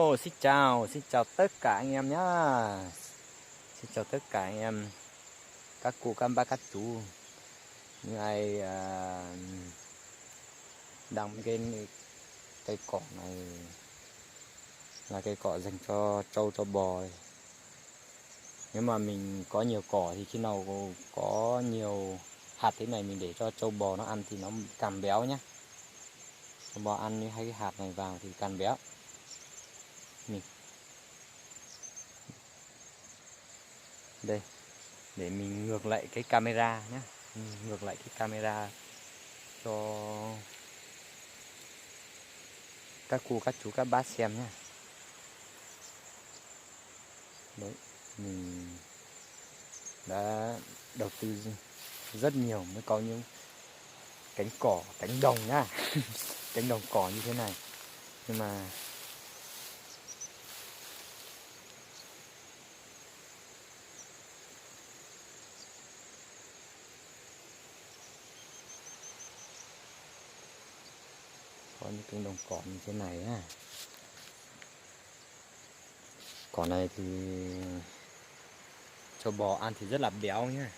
Ồ, xin chào, xin chào tất cả anh em nhá. Xin chào tất cả anh em, các cô, các bác, các chú. Những ai, à, đang cái cây cỏ này là cây cỏ dành cho trâu, cho bò. Nếu mà mình có nhiều cỏ thì khi nào có nhiều hạt thế này mình để cho trâu bò nó ăn thì nó càng béo nhá. Cho bò ăn những cái hạt này vào thì càng béo. Mình Đây, để mình ngược lại cái camera nhé. Mình ngược lại cái camera cho các cô, các chú, các bác xem nhé. Đấy, mình đã đầu tư rất nhiều mới có những cánh cỏ, cánh đồng nhá. Cánh đồng cỏ như thế này. Nhưng mà Có những cánh đồng cỏ như thế này á. Cỏ này thì cho bò ăn thì rất là béo nhá.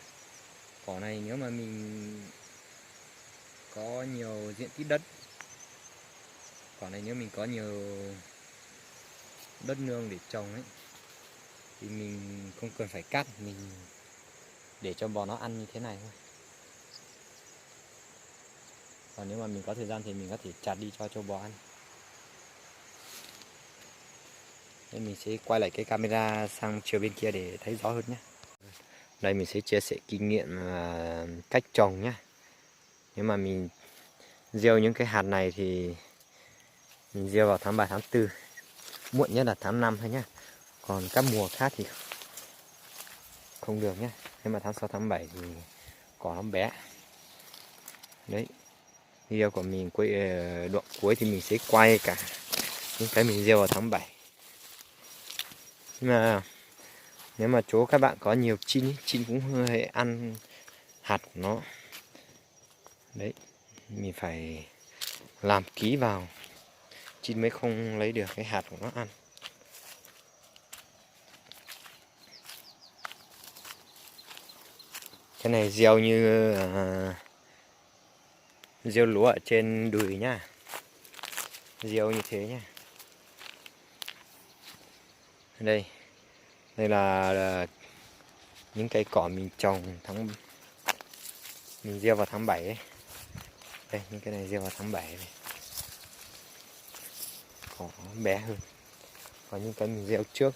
Cỏ này nếu mà mình có nhiều diện tích đất, cỏ này nếu mình có nhiều đất nương để trồng ấy, thì mình không cần phải cắt, mình để cho bò nó ăn như thế này thôi. Còn nếu mà mình có thời gian thì mình có thể chặt đi cho châu bò ăn. Nên mình sẽ quay lại cái camera sang chiều bên kia để thấy rõ hơn nhé. Đây mình sẽ chia sẻ kinh nghiệm à, cách trồng nhé. Nếu mà mình gieo những cái hạt này thì mình gieo vào tháng ba tháng tư, muộn nhất là tháng năm thôi nhé. Còn các mùa khác thì không được nhé. Nếu mà tháng sáu tháng bảy thì cỏ nó bé. Đấy, video của mình quay ờ, đoạn cuối thì mình sẽ quay cả những cái mình gieo vào tháng bảy. Nhưng mà nếu mà chỗ các bạn có nhiều chim ý, chim cũng hơi ăn hạt của nó. Đấy, mình phải làm kỹ vào, chim mới không lấy được cái hạt của nó ăn. Cái này gieo như à, gieo lúa ở trên đùi nhá. Gieo như thế nhá. Đây, đây là, là những cây cỏ mình trồng tháng mình gieo vào tháng bảy ấy. Đây, những cái này gieo vào tháng bảy này. Cỏ bé hơn. Còn những cái mình gieo trước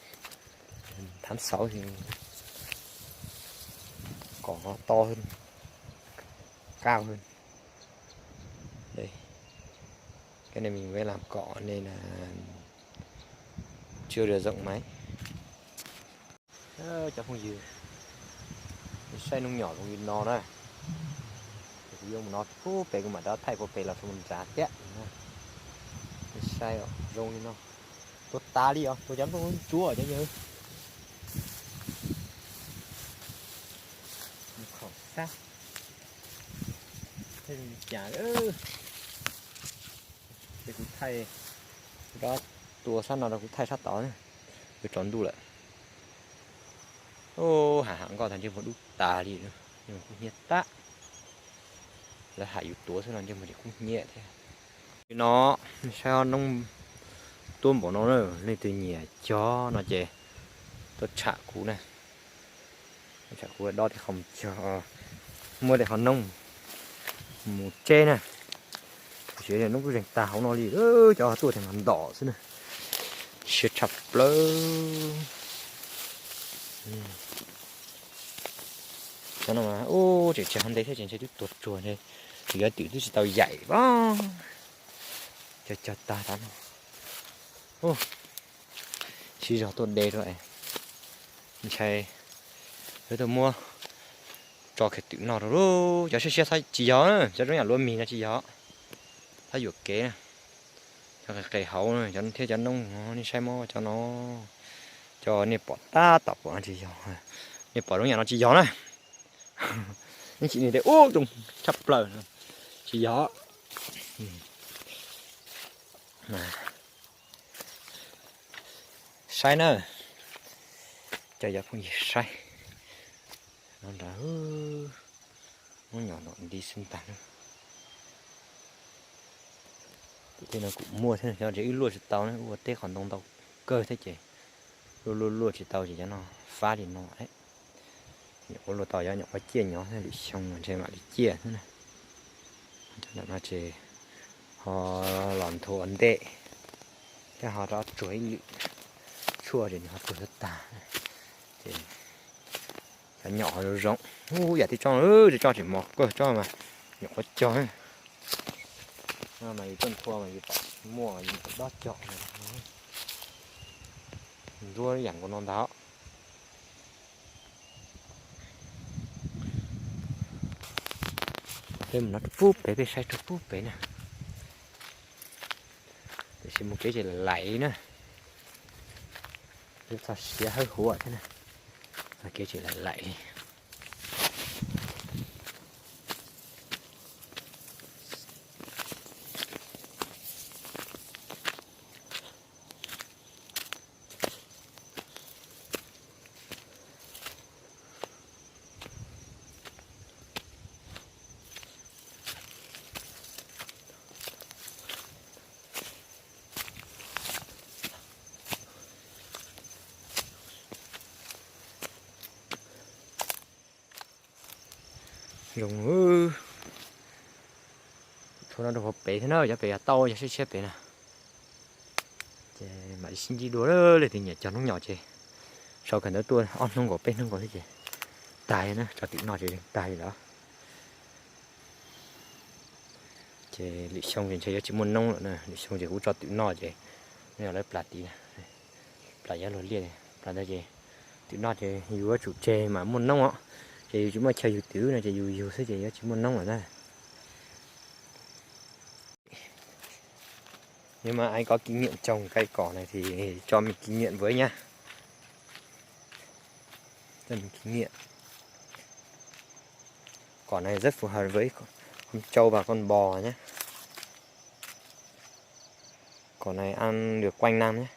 tháng sáu thì cỏ nó to hơn, cao hơn. Đây. Cái này mình mới làm cỏ nên là chưa được rộng mấy. Cov phooj ywg, saib noob nyom zoo li no na. Kuv yuav mus no pub pem kuv mam rov thaij pub pem los mus ntsav thiab. Saib zoo li no. Tua tas li os, tua cov nplooj ntsuab cov yawg. Khaum sab. Cas ces kuv thaij, kuv rov tua sab no rau kuv thaij sab tod. Kuv tsaus ntuj lawm. Ub, ham ham nkoj tag ntsej muag dub tas li, ntsej muag kub hnyiab tag. Lawv ham yus tuav xwb no ntsej muag ces kub hnyiab thiab. No, saib noob tuab npaum no na, leej twg nyiam cog no ces tuaj tsham kuv na. Tsham kuv dob tej qho mus cog, muab tej qhov noob mus tseb na. Siav noob kuj zeeg tag hauv no li, cov tuaj tseem ntom xwb na. Siav tshaj plaws. Cov no mas ub, tseem tseg hauv ntej thiab, tseem tseg twb tuag tsuag ntshe, yuav twm twb tsis tau yaim. Cog cog tag tav no. Siv zog tuaj de rau, ntshai yuav tuaj muab tso kiag twm noj rau lauj. Cov siab siab tsis yog, cov zoo yam luav mis no tsis yog. Txhob yuam kev na. Cov qis qis hauv cov thiab cov noob no nej saib mob cov no. Cov nej pom tab tom pom tsis yog, nej pom zoo yam no tsis yog na. Nej tsis, nej tias ub zoo tshaj plaws, tsis yog. Saib na, cov phooj ywg saib, no nrad, muab nyom no nti xwb ntag na. Tej no kuj muaj thiab, xyov ntshe wb luaj tsis tau na, ua teb qhov ntoo ntau kawg thiab ces luaj luaj luaj tsis tau ces cov no fab li no. Nyuam qhuav luaj tau, yog nyuam qhuav ciaj nyob, lwm xyoo ntshe mam li ciaj xwb na. Cov no ces ho los nthuav ua ntej thiab ho rov tsuag ib lwm tshuaj ces nws ho tuag tag. Ces cov nyom ho zoo zoo. Ub, yam tib tsob, tsob tseem mos kawg, tsob mas nyuam qhuav cog. No mas yus tuaj nthua mas yus pom muaj yus dob cog. Nruab yam nkaus no ntag. Peb mus no rau pub pem, peb saib rau pub pem na. Tiam sis mus kev tseem laim li na. Peb txoj siav hawb huam thiab na, kev tseem laim laim li. Zoo, thaum no rau hauv pem thiab na, cov pem yog tau yog siab tshiab pem na. Ces mam li sib ntsib dua, leej twg nyiam cog hnub nyom ces sau kawm ntawv tuaj ob hnub nkaus peb hnub nkaus thiab ces tag li na, tso twm noj ces yeej tag li lawm. Ces lwm xyoo ces ntshe yuav tsis muaj noob lawm na, lwm xyoo ces kuv tso twm noj ces nws yog lawv plas tid, plas yuav luag liaj, plas ntawd ces twm noj ces yus yuav tsum tseg mam muaj noob os, ces yus tsis muaj chaw yug twm no ces yus yug xwb ces yuav tsis muaj noob lawm na. Nếu mà ai có kinh nghiệm trồng cây cỏ này thì cho mình kinh nghiệm với nhá. Cho mình kinh nghiệm. Cỏ này rất phù hợp với con trâu và con bò nhé. Cỏ này ăn được quanh năm nhé.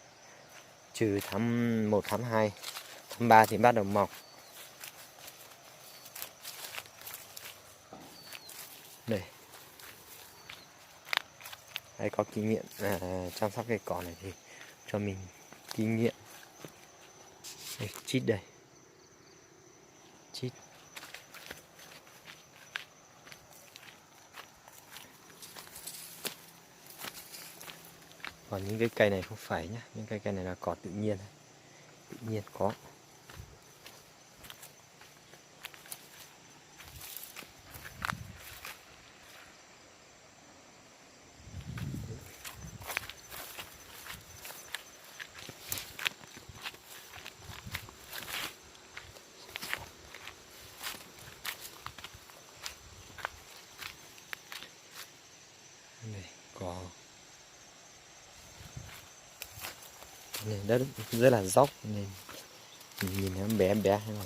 Trừ tháng một, tháng hai, tháng ba thì bắt đầu mọc. Đây. Ai có kinh nghiệm à, chăm sóc cây cỏ này thì cho mình kinh nghiệm. Đây, chít đây. Chít. Còn những cái cây này không phải nhé, những cái cây này là cỏ tự nhiên, tự nhiên có. Có. Này, đất rất là dốc nên nhìn nó bé bé nhưng mà